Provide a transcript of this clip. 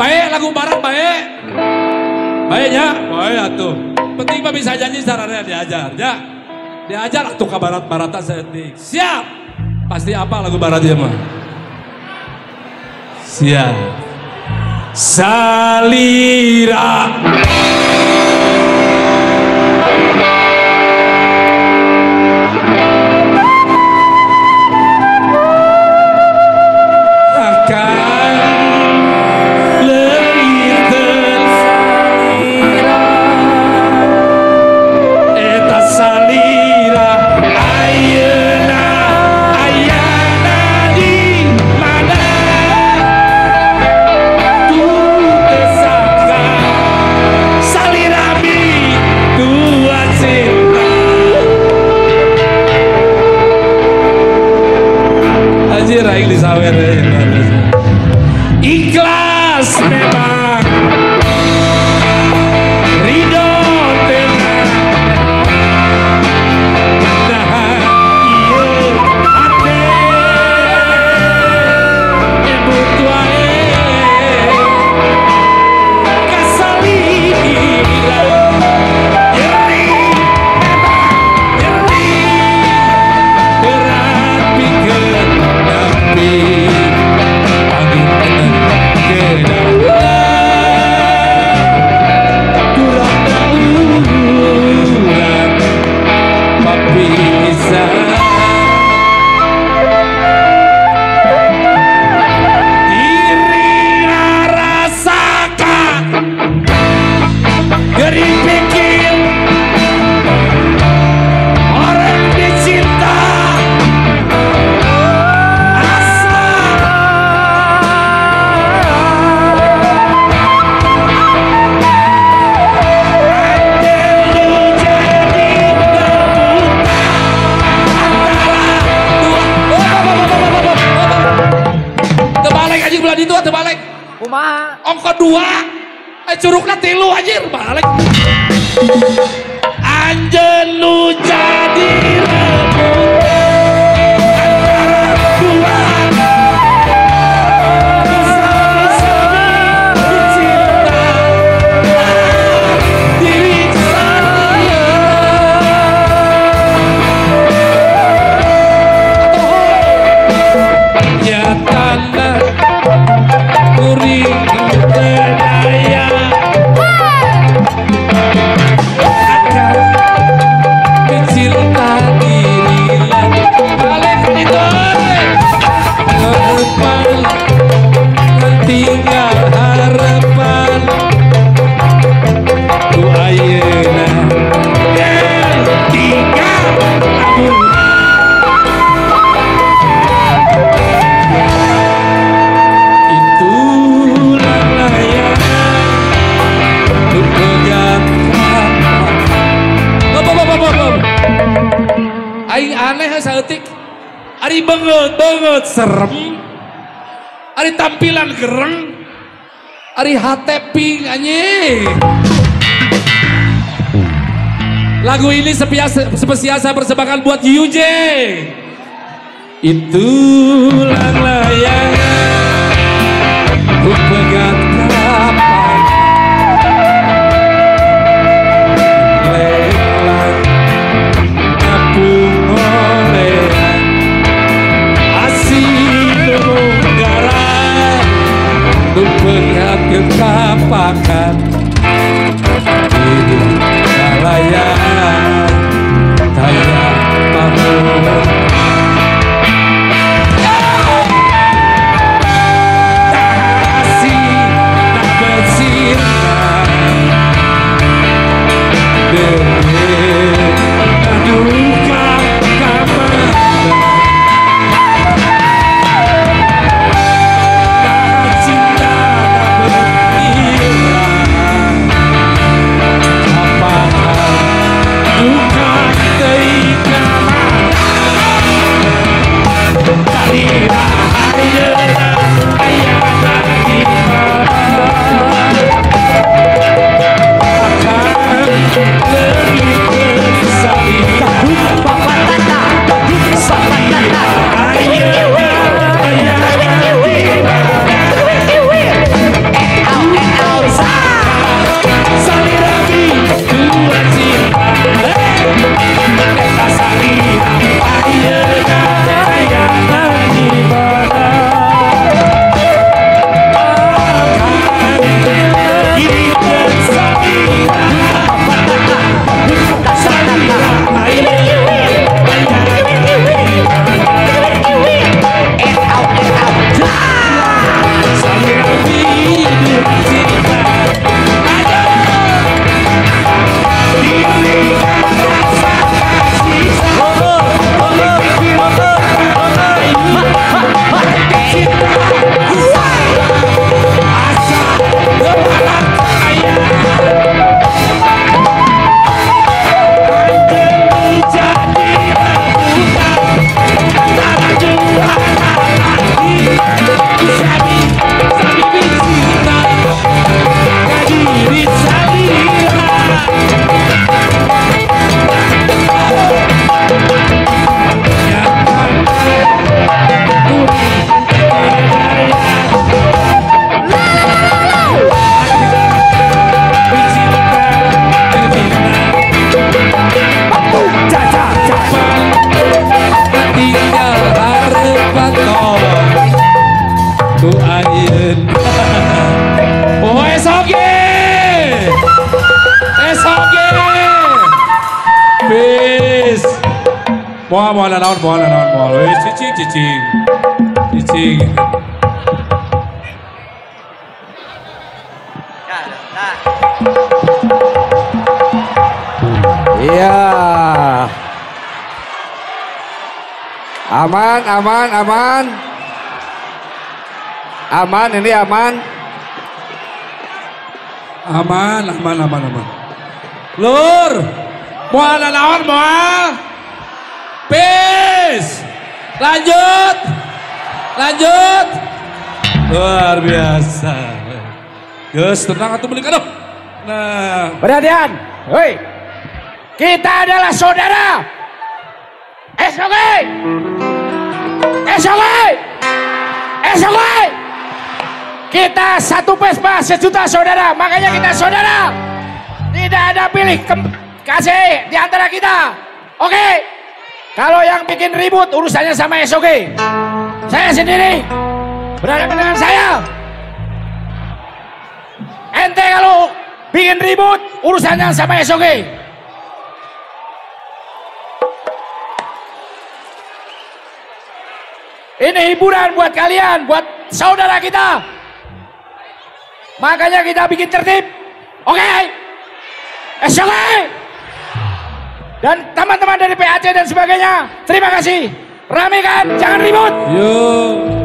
Baik lagu barat baik. Baiknya, baik atuh. Penting mah bisa nyanyi sararea diajar ya. Diajar atuh ka barat-baratan saeutik. Siap. Pasti apa lagu barat ieu mah? Siap. Salira. Ikhlas memang ridho tenang nah ieu hate nyebut wae kasalira nyeri memang nyeri berat pikeun nampi. Itu terbalik. Kumaha? Ongko dua. Curugna tilu anjir balik. Anjeun nu jadi rebutan antara dua. Sami-sami cinta diri saya. Nyatana kuring berdaya akan mencinta diri balik itu harapan tinggal harapan ku ayeuna tinggal lamun. Aing aneh saeutik. Ari beungeut serem. Ari tampilan gereng. Ari hate ping anjing. Lagu ini spesial saya persembahkan buat Yuje. Itulah layangan ku pegat kapan. Kekapakan hidup kalayan taya pamun kasih nak bersinar demi duka kamar. Cinta. SOG. SOG. Peace. Moal moal naon moal naon moal. Weh cicing cicing. Cicing. Iya. Aman, aman, aman. Aman, ini aman. Aman, aman, aman, aman. Lur, moal naon moal. Peace. Lanjut. Lanjut. Luar biasa. Gus, tenang atuh beli aduh. Nah, perhatian. Hoi. Kita adalah saudara. SOG. SOG. SOG. Kita satu Vespa sejuta saudara, makanya kita saudara. Tidak ada pilih kasih di antara kita. Oke. Kalau yang bikin ribut urusannya sama SOG. Saya sendiri berhadapan dengan saya. Ente kalau bikin ribut urusannya sama SOG. Ini hiburan buat kalian, buat saudara kita. Makanya kita bikin tertib. Oke. SOG. Dan teman-teman dari PAC dan sebagainya, terima kasih. Ramekan, jangan ribut. Yo.